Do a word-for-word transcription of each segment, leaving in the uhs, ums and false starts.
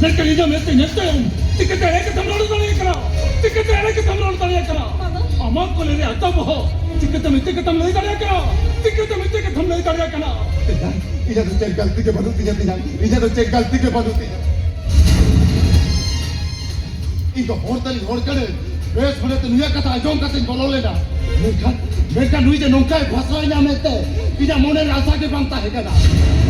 ᱮᱱᱠᱷᱟᱱ ᱤᱧᱟᱹᱜ ᱢᱮᱫ ᱛᱮ ᱧᱮᱞ ᱛᱟᱭᱚᱢ ᱪᱤᱠᱟᱹᱛᱮ ᱮᱲᱮ ᱠᱟᱛᱷᱟᱢ ᱨᱚᱲ ᱫᱟᱲᱮᱭᱟᱜ ᱠᱟᱱᱟ? ᱪᱤᱠᱟᱹᱛᱮ ᱮᱲᱮ ᱠᱟᱛᱷᱟᱢ ᱨᱚᱲ ᱫᱟᱲᱮᱭᱟᱜ ᱠᱟᱱᱟ? ᱟᱢᱟᱜ ᱠᱚᱞᱮ ᱨᱮ ᱟᱛᱟ ᱵᱚᱦᱚᱜ ᱪᱤᱠᱟᱹᱛᱮ ᱢᱤᱪᱷᱟᱹ ᱠᱟᱛᱷᱟᱢ ᱞᱟᱹᱭ ᱫᱟᱲᱮᱭᱟᱜ ᱠᱟᱱᱟ? ᱪᱤᱠᱟᱹᱛᱮ ᱢᱤᱪᱷᱟᱹ ᱠᱟᱛᱷᱟᱢ ᱞᱟᱹᱭ ᱫᱟᱲᱮᱭᱟᱜ ᱠᱟᱱᱟ? ᱛᱮᱧᱟᱝ, ᱤᱧᱟᱹᱜ ᱫᱚ ᱪᱮᱫ ᱜᱟᱹᱞᱛᱤ ᱜᱮ ᱵᱟᱹᱱᱩᱜ ᱛᱤᱧᱟ ᱛᱮᱧᱟᱝ, ᱤᱧᱟᱹᱜ ᱫᱚ ᱪᱮᱫ ᱜᱟᱹᱞᱛᱤ ᱜᱮ ᱵᱟᱹᱱᱩᱜ ᱛᱤᱧᱟ᱾ ᱤᱧ ᱫᱚ ᱦᱚᱲ ᱛᱟᱹᱱᱤᱡ ᱦᱚᱲ ᱠᱟᱹᱱᱟᱹᱧ᱾ ᱵᱮᱥ ᱢᱚᱱᱮ ᱛᱮ ᱱᱩᱭᱟᱜ ᱠᱟᱛᱷᱟ ᱟᱸᱡᱚᱢ ᱠᱟᱛᱮᱧ ᱵᱚᱞᱚ ᱞᱮᱱᱟ᱾ ᱢᱮᱱᱠᱷᱟᱱ, ᱢᱮᱱᱠᱷᱟᱱ ᱱᱩᱭ ᱡᱮ ᱱᱚᱝᱠᱟᱭ ᱵᱷᱟᱥᱟᱣᱤᱧᱟ ᱢᱮᱱᱛᱮ ᱤᱧᱟᱹᱜ ᱢᱚᱱᱮ ᱨᱮ ᱟᱥᱟ ᱜᱮ ᱵᱟᱝ ᱛᱟᱦᱮᱸ ᱠᱟᱱᱟ᱾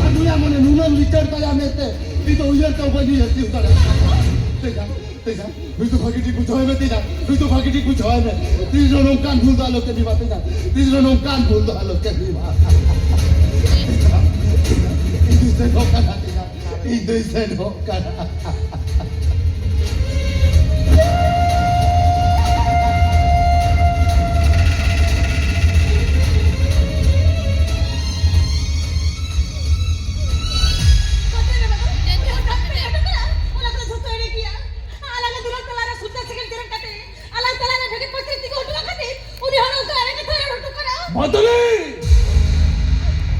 ᱟᱨ ᱱᱩᱭᱟᱜ ᱢᱚᱱᱮ ᱱᱩᱱᱟᱹᱜ ᱞᱤᱪᱟᱹᱲ ᱛᱟᱭᱟ ᱢᱮᱱᱛᱮ ᱤᱧ ᱫᱚ ᱩᱭᱦᱟᱹᱨ ᱛᱮ ᱵᱟᱹᱧ ᱩᱭᱦᱟᱹᱨ ᱛᱤᱭᱳᱜ ᱫᱟᱲᱮᱭᱟᱜ ᱠᱟᱱᱟ᱾ ᱛᱮᱧᱟᱝ, ᱛᱮᱧᱟᱝ, ᱱᱩᱭ ᱫᱚ ᱵᱷᱟᱹᱜᱤ ᱴᱷᱤᱠ ᱵᱩᱡᱷᱟᱹᱣ ᱢᱮ ᱛᱮᱧᱟᱝ, ᱱᱩᱭ ᱫᱚ ᱵᱷᱟᱹᱜᱤ ᱴᱷᱤᱠ ᱵᱩᱡᱷᱟᱹᱣ ᱢᱮ᱾ ᱛᱤᱥ ᱨᱮᱦᱚᱸ ᱱᱚᱝᱠᱟᱱ ᱵᱷᱩᱞ ᱫᱚ ᱟᱞᱚ ᱠᱟᱹᱢᱤ ᱢᱟ, ᱛᱤᱥ ᱨᱮᱦᱚᱸ ᱱᱚᱝᱠᱟᱱ ᱵᱷᱩᱞ ᱫᱚ ᱟᱞᱚ ᱠᱟᱹᱢᱤ ᱢᱟ᱾ ᱤᱧ ᱫᱚᱧ ᱥᱮᱱᱚᱜ ᱠᱟᱱᱟ ᱛᱮᱧᱟᱝ᱾ ᱤᱧ ᱫᱚᱧ ᱥᱮᱱᱚᱜ ᱠᱟᱱᱟ᱾ ᱚᱱᱟ ᱠᱚᱫᱚ ᱡᱷᱚᱛᱚ ᱮᱲᱮ ᱜᱮᱭᱟ᱾ ᱟᱞᱟᱝ ᱫᱩᱞᱟᱹᱲ ᱛᱟᱞᱟᱨᱮ ᱥᱩᱠ ᱥᱟᱹᱜᱟᱹᱭ ᱡᱮᱨᱮᱫ ᱠᱟᱛᱮ, ᱟᱞᱟᱝ ᱛᱟᱞᱟᱨᱮ ᱵᱷᱮᱜᱮ ᱯᱚᱨᱤᱥᱛᱷᱤᱛᱤ ᱠᱚ ᱩᱰᱩᱠ ᱟᱠᱟᱫ ᱛᱮ, ᱩᱱᱤ ᱦᱚᱲ ᱚᱱᱠᱟ ᱮᱲᱮ ᱠᱟᱛᱷᱟ ᱨᱚᱲ ᱦᱚᱴᱚ ᱠᱟᱱᱟ᱾ ᱵᱟᱫᱚᱞᱤ!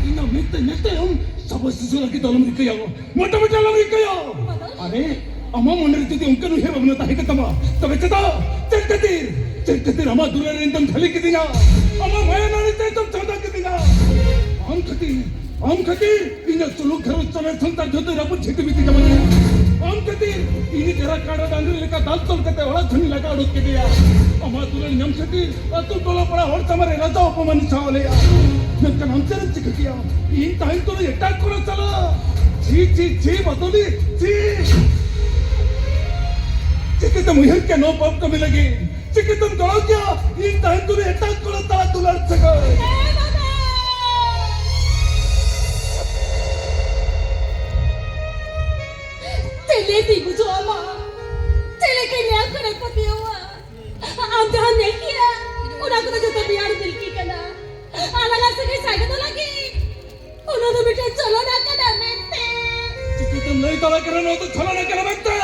ᱤᱧᱟᱹᱜ ᱢᱮᱫ ᱛᱮ ᱧᱮᱞ ᱛᱟᱭᱚᱢ ᱥᱟᱵᱟ ᱥᱤᱥᱩ ᱞᱟᱹᱜᱤᱫ ᱫᱚ ᱟᱞᱚᱢ ᱨᱤᱠᱟᱹᱭᱟ, ᱢᱚᱴᱟ ᱢᱚᱴᱟ ᱟᱞᱚᱢ ᱨᱤᱠᱟᱹᱭᱟ᱾ ᱵᱟᱫᱚᱞ! ᱟᱨᱮ, ᱟᱢᱟᱜ ᱢᱚᱱᱮ ᱨᱮ ᱡᱩᱫᱤ ᱚᱱᱠᱟᱱ ᱩᱭᱦᱟᱹᱨ ᱵᱷᱟᱵᱽᱱᱟ ᱛᱟᱦᱮᱸ ᱠᱟᱱ ᱛᱟᱢᱟ, ᱛᱚᱵᱮ ᱪᱮᱫᱟᱜ, ᱪᱮᱫ ᱠᱷᱟᱹᱛᱤᱨ, ᱪᱮᱫ ᱠᱷᱟᱹᱛᱤᱨ ᱟᱢᱟᱜ ᱫᱩᱞᱟᱹᱲ ᱨᱮ ᱤᱧ ᱫᱚᱢ ᱡᱷᱟᱹᱞᱤ ᱠᱤᱫᱤᱧᱟ? ᱟᱢᱟᱜ ᱢᱟᱭᱟ ᱱᱟᱹᱲᱤ ᱛᱮ ᱫᱚᱢ ᱪᱟᱸᱫᱟ ᱠᱤᱫᱤᱧᱟ? ᱟᱢ ᱠᱷᱟᱹᱛᱤᱨ, ᱟᱢ ᱠᱷᱟᱹᱛᱤᱨ ᱤᱧᱟᱹᱜ ᱥᱩᱞᱩᱠ ᱜᱷᱟᱨᱚᱸᱡᱽ ᱥᱚᱱᱮᱨ ᱥᱚᱝᱥᱟᱨ ᱡᱷᱚᱛᱚᱭ ᱨᱟᱹᱯᱩᱫ ᱡᱷᱤᱴᱤ ᱵᱤᱴᱤ ᱪᱟᱵᱟ ᱠᱮᱫᱟ᱾ ᱟᱢ ᱠᱷᱟᱹᱛᱤᱨ ᱤᱧ ᱮᱨᱟ ᱠᱟᱰᱟ ᱰᱟᱝᱨᱤ ᱞᱮᱠᱟ ᱫᱟᱞ ᱛᱚᱞ ᱠᱟᱛᱮ ᱚᱲᱟᱜ ᱠᱷᱚᱱᱤᱧ ᱞᱟᱜᱟ ᱩᱰᱩᱠ ᱠᱮᱫᱮᱭᱟ᱾ ᱟᱢᱟᱜ ᱫᱩᱞᱟᱹᱲ ᱧᱟᱢ ᱠᱷᱟᱹᱛᱤᱨ ᱟᱹᱛᱩ ᱴᱚᱞᱟ ᱯᱟᱲᱟ ᱦᱚᱲ ᱥᱟᱢᱟᱝ ᱨᱮ ᱞᱟᱡᱟᱣ ᱚᱯᱚᱢᱟᱱ ᱥᱟᱦᱟᱣ ᱞᱮᱭᱟ᱾ ᱢᱮᱱᱠᱷᱟᱱ ᱟᱢ ᱪᱮᱫ ᱮᱢ ᱪᱤᱠᱟᱹ ᱠᱮᱭᱟ? ᱤᱧ ᱛᱟᱦᱮᱱ ᱛᱩᱞᱩᱡ ᱮᱴᱟᱜ ᱠᱚᱲᱟ ᱥᱟᱞᱟᱜ? ᱪᱷᱤ, ᱪᱷᱤ, ᱪᱷᱤ, ᱵᱟᱫᱚᱞᱤ, ᱪᱷᱤ! ᱪᱤᱠᱟᱹᱛᱮᱢ ᱩᱭᱦᱟᱹᱨ ᱠᱮᱭᱟ ᱱᱚᱣᱟ ᱯᱟᱯ ᱠᱟᱹᱢᱤ ᱞᱟᱹᱜᱤᱫ? ᱪᱤᱠᱟᱹᱛᱮᱢ ᱡᱚᱲᱟᱣ ᱠᱮᱭᱟ ᱤᱧ ᱛᱟᱦᱮᱱ ᱛᱩᱞᱩᱡ ᱮᱴᱟᱜ ᱠᱚᱲᱟ ᱥᱟᱞᱟᱜ ᱫᱩᱞᱟᱹᱲ ᱥᱟᱹᱜᱟᱹᱭ? ᱦᱮᱸ, ᱵᱟᱵᱟ! ᱪᱮᱫ ᱞᱟᱹᱭ ᱛᱤᱧ ᱵᱩᱡᱷᱟᱹᱣ ᱟᱢᱟ? ᱪᱮᱫ ᱞᱮᱠᱟᱧ ᱞᱟᱹᱭ ᱟᱢ ᱠᱟᱱᱟ ᱯᱟᱹᱛᱭᱟᱹᱣᱟ? ᱟᱢ ᱡᱟᱦᱟᱸᱢ ᱧᱮᱞ ᱠᱮᱜᱼᱟ, ᱚᱱᱟ ᱠᱚᱫᱚ ᱡᱚᱛᱚ ᱵᱮᱭᱟᱨ ᱵᱤᱞᱠᱤ ᱠᱟᱱᱟ᱾ ᱟᱞᱟᱝᱟᱜ ᱥᱟᱹᱜᱟᱹᱭ ᱥᱟᱜᱮ ᱫᱚ ᱞᱟᱹᱜᱤᱫ, ᱚᱱᱟ ᱫᱚ ᱢᱤᱫᱴᱟᱝ ᱪᱷᱚᱞᱚᱱᱟ ᱠᱟᱱᱟ ᱢᱮᱱᱛᱮ᱾ ᱪᱤᱠᱟᱹᱛᱮᱢ ᱞᱟᱹᱭ ᱫᱟᱲᱮ ᱠᱟᱱᱟ ᱱᱚᱣᱟ ᱫᱚ ᱪᱷᱚᱞᱚᱱᱟ ᱠᱟᱱᱟ ᱢᱮᱱᱛᱮ?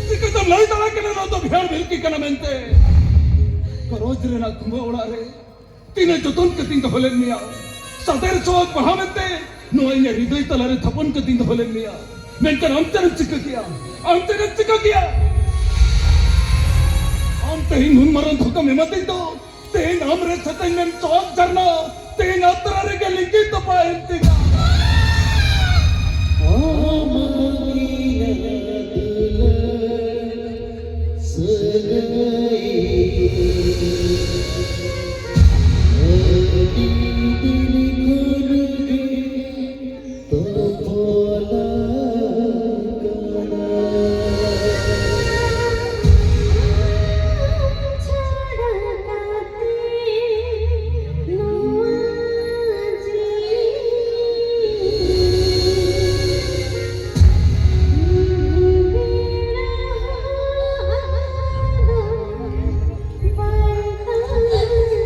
ᱪᱤᱠᱟᱹᱛᱮᱢ ᱞᱟᱹᱭ ᱫᱟᱲᱮ ᱠᱟᱱᱟ ᱱᱚᱣᱟ ᱫᱚ ᱵᱮᱭᱟᱨ ᱵᱤᱞᱠᱤ ᱠᱟᱱᱟ ᱢᱮᱱᱛᱮ? ᱜᱷᱟᱨᱚᱸᱡᱽ ᱨᱮᱱᱟᱜ ᱠᱩᱸᱵᱟᱹ ᱚᱲᱟᱜ ᱨᱮ ᱛᱤᱱᱟᱹᱜ ᱡᱚᱛᱚᱱ ᱠᱟᱛᱮᱧ ᱫᱚᱦᱚ ᱞᱮᱫ ᱢᱮᱭᱟ, ᱥᱟᱫᱮᱨ ᱥᱚᱣᱟᱜ ᱵᱟᱦᱟ ᱢᱮᱱᱛᱮ ᱱᱚᱣᱟ ᱤᱧᱟᱹᱜ ᱦᱨᱤᱫᱚᱭ ᱛᱟᱞᱟᱨᱮ ᱛᱷᱟᱯᱚᱱ ᱠᱟᱛᱮᱧ ᱫᱚᱦᱚ ᱞᱮᱫ ᱢᱮᱭᱟ᱾ ᱢᱮᱱᱠᱷᱟᱱ ᱟᱢ ᱪᱮᱫ ᱮᱢ ᱪᱤᱠᱟᱹ ᱠᱮᱭᱟ? ᱟᱢ ᱪᱮᱫ ᱮᱢ ᱪᱤᱠᱟᱹ ᱠᱮᱭᱟ? ᱟᱢ ᱛᱮᱦᱮᱧ ᱱᱩᱱ ᱢᱟᱨᱟᱝ ᱫᱷᱳᱠᱟᱢ ᱮᱢᱟᱫᱤᱧ ᱫᱚ, ᱛᱮᱦᱮᱧ ᱟᱢ ᱨᱮ ᱥᱟᱛᱮᱧ ᱢᱮᱱ ᱪᱚᱣᱟᱜ ᱡᱷᱟᱨᱱᱟ, ᱛᱮᱦᱮᱧ ᱟᱛᱨᱟ ᱨᱮᱜᱮ ᱞᱤᱸᱜᱤ ᱛᱚᱯᱟ ᱮᱱ ᱛᱤᱧᱟ᱾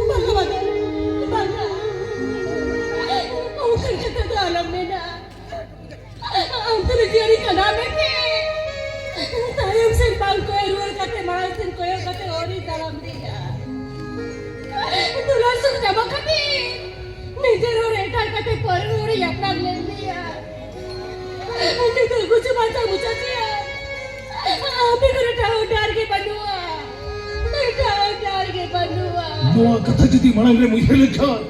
ᱵᱟᱝᱟ, ᱵᱟᱝᱟ, ᱵᱟᱝᱟ᱾ ᱚᱱᱠᱟᱱ ᱠᱟᱛᱷᱟ ᱫᱚ ᱟᱞᱚᱢ ᱢᱮᱱᱟ᱾ ᱟᱢ ᱫᱚ ᱡᱤᱭᱟᱹᱞᱤ ᱠᱟᱱᱟ ᱢᱮᱱᱛᱮ ᱛᱟᱭᱚᱢ ᱥᱮᱱ ᱵᱟᱝ ᱠᱚᱭᱚᱜ ᱨᱩᱣᱟᱹᱲ ᱠᱟᱛᱮ ᱢᱟᱲᱟᱝ ᱥᱮᱱ ᱠᱚᱭᱚᱜ ᱠᱟᱛᱮ ᱦᱚᱨᱤᱧ ᱛᱟᱲᱟᱢ ᱞᱮᱫᱟ᱾ ᱫᱩᱞᱟᱹᱲ ᱥᱩᱠ ᱧᱟᱢᱚᱜ ᱠᱷᱟᱹᱛᱤᱨ ᱱᱤᱡᱮᱨ ᱦᱚᱲ ᱮᱴᱟᱜ ᱠᱟᱛᱮ ᱯᱚᱨᱮᱨ ᱦᱚᱲᱤᱧ ᱟᱯᱱᱟᱨ ᱞᱮᱱ ᱜᱮᱭᱟ᱾ ᱱᱤᱛᱚᱜ ᱜᱩᱡᱩᱜ ᱵᱟᱧᱪᱟᱣ ᱢᱩᱪᱟᱹᱫ ᱜᱮᱭᱟ᱾ ᱟᱯᱮ ᱠᱚᱨᱮ ᱴᱷᱟᱶ ᱰᱟᱦᱟᱨ ᱜᱮ ᱵᱟᱹᱱᱩᱜᱼᱟ᱾ ᱴᱷᱟᱶ ᱰᱟᱦᱟᱨ ᱜᱮ ᱵᱟᱹᱱᱩᱜᱼᱟ᱾ ᱱᱚᱣᱟ ᱠᱟᱛᱷᱟ ᱡᱩᱫᱤ ᱢᱟᱲᱟᱝ ᱨᱮᱢ ᱩᱭᱦᱟᱹᱨ ᱞᱮᱠᱷᱟᱱ,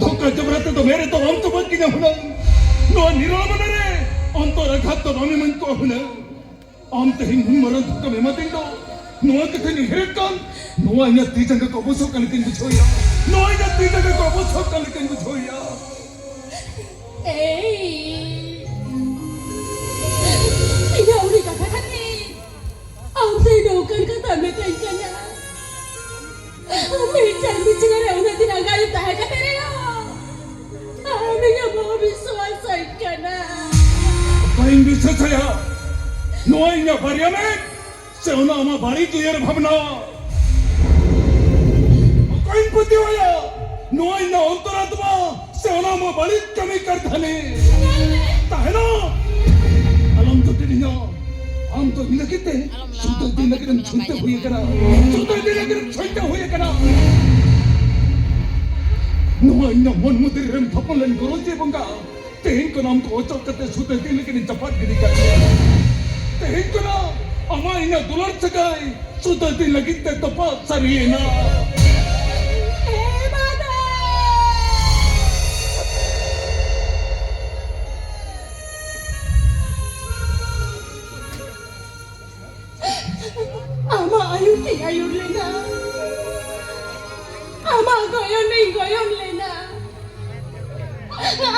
ᱫᱷᱳᱠᱟ ᱡᱚᱵᱨᱟ ᱛᱮᱫᱚ ᱢᱮᱨᱮ ᱫᱚ ᱵᱟᱢ ᱛᱚᱯᱟᱜ ᱠᱤᱧᱟ ᱦᱩᱱᱟᱹᱝ᱾ ᱱᱚᱣᱟ ᱱᱤᱨᱚᱲ ᱢᱚᱱᱮ ᱨᱮ ᱚᱱᱛᱚᱨ ᱟᱜᱷᱟᱛ ᱫᱚ ᱵᱟᱢ ᱮᱢᱟᱹᱧ ᱠᱚᱜᱼᱟ ᱦᱩᱱᱟᱹᱝ᱾ ᱟᱢ ᱛᱮᱦᱮᱧ ᱱᱩᱱ ᱢᱟᱨᱟᱝ ᱫᱷᱳᱠᱟᱢ ᱮᱢᱟᱫᱤᱧ ᱫᱚ, ᱱᱚᱣᱟ ᱠᱟᱛᱷᱟᱧ ᱩᱭᱦᱟᱹᱨᱮᱫ ᱠᱟᱱ, ᱱᱚᱣᱟ ᱤᱧᱟᱹᱜ ᱛᱤ ᱡᱟᱸᱜᱟ ᱠᱚ ᱚᱵᱚᱥᱚᱜ ᱠᱟᱱ ᱞᱮᱠᱟᱧ ᱵᱩᱡᱷᱟᱹᱣᱮᱫᱼᱟ᱾ ᱱᱚᱣᱟ ᱤᱧᱟᱹᱜ ᱛᱤ ᱡᱟᱸᱜᱟ ᱠᱚ ᱚᱵᱚᱥᱚᱜ ᱠᱟᱱ ᱞᱮᱠᱟᱧ ᱵᱩᱡᱷᱟᱹᱣᱮᱫᱼᱟ᱾ ᱮᱭ, ᱤᱧᱟᱹᱜ ᱩᱱᱤ ᱠᱟᱛᱷᱟ ᱠᱷᱟᱹᱛᱤᱨ ᱟᱢ ᱫᱚ ᱱᱚᱝᱠᱟᱱ ᱠᱟᱛᱷᱟ ᱢᱮᱛᱟᱹᱧ ᱠᱟᱱᱟ? ᱢᱤᱫᱴᱟᱝ ᱵᱤᱪᱷᱱᱟᱹ ᱨᱮ ᱩᱱᱟᱹᱜ ᱫᱤᱱ ᱟᱸᱜᱟ ᱨᱮ ᱛᱟᱦᱮᱸ ᱠᱟᱛᱮ ᱨᱮᱦᱚᱸ ᱟᱢ ᱤᱧᱟᱹᱜ ᱵᱟᱢ ᱵᱤᱥᱣᱟᱥᱟᱹᱧ ᱠᱟᱱᱟ᱾ ᱚᱠᱚᱭᱤᱧ ᱵᱤᱥᱣᱟᱥᱟᱭᱟ? ᱱᱚᱣᱟ ᱤᱧᱟᱹᱜ ᱵᱟᱨᱭᱟ ᱢᱮᱫ ᱥᱮ ᱚᱱᱟ ᱟᱢᱟᱜ ᱵᱟᱹᱲᱤᱡ ᱩᱭᱦᱟᱹᱨ ᱵᱷᱟᱵᱽᱱᱟ? ᱚᱠᱚᱭᱤᱧ ᱯᱟᱹᱛᱭᱟᱹᱣᱟᱭᱟ? ᱱᱚᱣᱟ ᱤᱧᱟᱹᱜ ᱚᱱᱛᱚᱨᱟᱛᱢᱟ ᱥᱮ ᱚᱱᱟ ᱟᱢᱟᱜ ᱵᱟᱹᱲᱤᱡ ᱠᱟᱹᱢᱤ ᱠᱟᱨᱫᱷᱟᱹᱱᱤ? ᱛᱟᱦᱮᱱᱟ, ᱟᱞᱚᱢ ᱡᱚᱴᱮᱫᱤᱧᱟ᱾ ᱟᱢ ᱫᱚ ᱤᱧ ᱞᱟᱹᱜᱤᱫ ᱛᱮ ᱥᱩᱫᱷᱟᱹ ᱫᱤᱱ ᱞᱟᱹᱜᱤᱫ ᱮᱢ ᱪᱷᱩᱴᱟᱹᱣ ᱦᱩᱭ ᱟᱠᱟᱱᱟ᱾ ᱥᱩᱫᱷᱟᱹ ᱫᱤᱱ ᱞᱟᱹᱜᱤᱫ ᱮᱢ ᱪᱷᱩᱴᱟᱹᱣ ᱦᱩᱭ ᱟᱠᱟᱱᱟ᱾ ᱱᱚᱣᱟ ᱤᱧᱟᱹᱜ ᱢᱚᱱ ᱢᱩᱫᱽᱨᱮ ᱨᱮᱢ ᱛᱷᱟᱯᱚᱱ ᱞᱮᱱ ᱜᱚᱨᱚᱡᱽ ᱮ ᱵᱚᱸᱜᱟ᱾ ᱛᱮᱦᱮᱧ ᱠᱷᱚᱱ ᱟᱢ ᱫᱚ ᱚᱪᱚᱜ ᱠᱟᱛᱮ ᱥᱩᱫᱷᱟᱹ ᱫᱤᱱ ᱞᱟᱹᱜᱤᱫ ᱤᱧ ᱪᱟᱯᱟᱫ ᱜᱤᱰᱤ ᱠᱟᱜ ᱢᱮᱭᱟ᱾ ᱛᱮᱦᱮᱧ ᱠᱷᱚᱱᱟᱜ ᱟᱢᱟᱜ ᱤᱧᱟᱹᱜ ᱫᱩᱞᱟᱹᱲ ᱥᱟᱹᱜᱟᱹᱭ ᱥᱩᱫᱷᱟᱹ ᱫᱤᱱ ᱞᱟᱹᱜᱤᱫ ᱛᱮ ᱛᱚᱯᱟᱜ ᱥᱟᱹᱨᱤᱭᱮᱱᱟ᱾ ᱦᱮ ᱢᱟᱫᱟ! ᱟᱢᱟᱜ ᱟᱹᱭᱩᱨ ᱛᱮᱧ ᱟᱹᱭᱩᱨ ᱞᱮᱱᱟ, ᱟᱢᱟᱜ ᱜᱚᱭᱚᱱ ᱤᱧ ᱜᱚᱭᱚᱱ ᱞᱮᱱᱟ᱾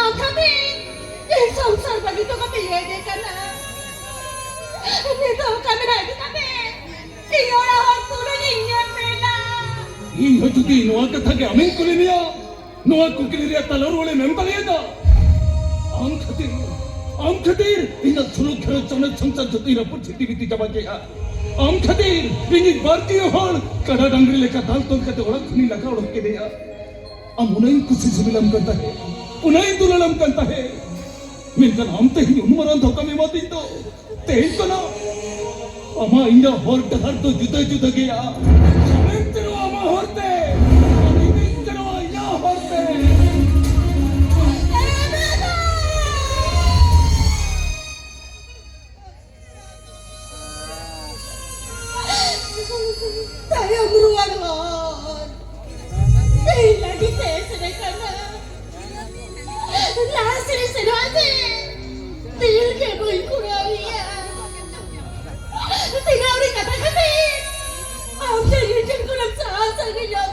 ᱟᱢ ᱠᱷᱟᱹᱛᱤᱨ ᱤᱧ ᱥᱚᱝᱥᱟᱨ ᱵᱟᱹᱜᱤ ᱦᱚᱴᱚ ᱠᱟᱛᱮ ᱤᱧ ᱦᱮᱡ ᱟᱠᱟᱱᱟ᱾ ᱱᱤᱛᱚᱜ ᱚᱠᱟ ᱢᱮᱱᱟᱜ ᱤᱫᱤ ᱠᱟᱛᱮ ᱤᱧ ᱚᱲᱟᱜ ᱦᱚᱲ ᱛᱩᱞᱩᱡ ᱤᱧ ᱧᱮᱞ ᱢᱮᱱᱟ᱾ ᱤᱧ ᱦᱚᱸ ᱡᱩᱫᱤ ᱱᱚᱣᱟ ᱠᱟᱛᱷᱟ ᱜᱮ ᱟᱢᱤᱧ ᱠᱩᱞᱤ ᱢᱮᱭᱟ, ᱱᱚᱣᱟ ᱠᱩᱠᱞᱤ ᱨᱮᱭᱟᱜ ᱛᱟᱞᱟ ᱨᱩᱣᱟᱹᱲᱮᱢ ᱮᱢ ᱫᱟᱲᱮᱭᱟᱫᱟ? ᱟᱢ ᱠᱷᱟᱹᱛᱤᱨ, ᱟᱢ ᱠᱷᱟᱹᱛᱤᱨ ᱤᱧᱟᱹᱜ ᱥᱩᱞᱩᱠ ᱜᱷᱟᱨᱚᱸᱡᱽ ᱥᱟᱱᱟᱢ ᱥᱚᱝᱥᱟᱨ ᱡᱚᱛᱚᱧ ᱨᱟᱹᱯᱩᱫ ᱪᱷᱤᱛᱤ ᱵᱤᱛᱤ ᱪᱟᱵᱟ ᱠᱮᱫᱼᱟ᱾ ᱟᱢ ᱠᱷᱟᱹᱛᱤᱨ ᱤᱧᱤᱡ ᱵᱟᱨᱛᱤᱭᱟᱹ ᱦᱚᱲ ᱠᱟᱰᱟ ᱰᱟᱝᱨᱤ ᱞᱮᱠᱟ ᱫᱟᱞ ᱛᱚᱞ ᱠᱟᱛᱮ ᱚᱲᱟᱜ ᱠᱷᱚᱱᱤᱧ ᱞᱟᱜᱟ ᱚᱰᱚᱠ ᱠᱮᱫᱮᱭᱟ᱾ ᱟᱢ ᱩᱱᱟᱹᱜ ᱮᱢ ᱠᱩᱥᱤ ᱥᱤᱵᱤᱞᱟᱢ ᱠᱟᱱ ᱛᱟᱦᱮᱸᱫ, ᱩᱱᱟᱹᱜ ᱮᱢ ᱫᱩᱞᱟᱹᱲᱟᱢ ᱠᱟᱱ ᱛᱟᱦᱮᱸᱫ, ᱢᱮᱱᱠᱷᱟᱱ ᱟᱢ ᱛᱮᱦᱮᱧ ᱩᱱ ᱢᱟᱨᱟᱝ ᱫᱷᱳᱠᱟᱢ ᱮᱢᱟᱫᱤᱧ ᱫᱚ᱾ ᱛᱮᱦᱮᱧ ᱠᱷᱚᱱᱟᱜ ᱟᱢᱟᱜ ᱤᱧᱟᱹᱜ ᱦᱚᱨ ᱰᱟᱦᱟᱨ ᱫᱚ ᱡᱩᱫᱟᱹ ᱡᱩᱫᱟᱹ ᱜᱮᱭᱟ᱾ ᱟᱢᱮᱢ ᱥᱮᱱᱚᱜᱼᱟ ᱟᱢᱟᱜ ᱦᱚᱨ ᱛᱮ, ᱟᱨ ᱤᱧᱤᱧ ᱥᱮᱱᱚᱜᱼᱟ ᱤᱧᱟᱹᱜ ᱦᱚᱨ ᱛᱮ᱾ ᱛᱟᱭᱚᱢ ᱨᱩᱣᱟᱹᱲ ᱦᱚᱨ ᱤᱧ ᱞᱟᱹᱜᱤᱫ ᱛᱮ ᱮᱥᱮᱫ ᱟᱠᱟᱱᱟ᱾ ᱞᱟᱦᱟ ᱥᱮᱫ ᱤᱧ ᱥᱮᱱᱚᱜᱼᱟ ᱥᱮ ᱫᱤᱞ ᱜᱮ ᱵᱟᱹᱧ ᱠᱩᱲᱟᱹᱣᱮᱭᱟ᱾ ᱛᱤᱱᱟᱹᱜ ᱩᱰᱤᱡ ᱠᱟᱛᱷᱟ ᱠᱷᱟᱹᱛᱤᱨ ᱟᱢ ᱫᱚ ᱤᱧ ᱴᱷᱮᱱ ᱠᱷᱚᱱᱮᱢ ᱥᱟᱦᱟ ᱥᱟᱺᱜᱤᱧᱚᱜ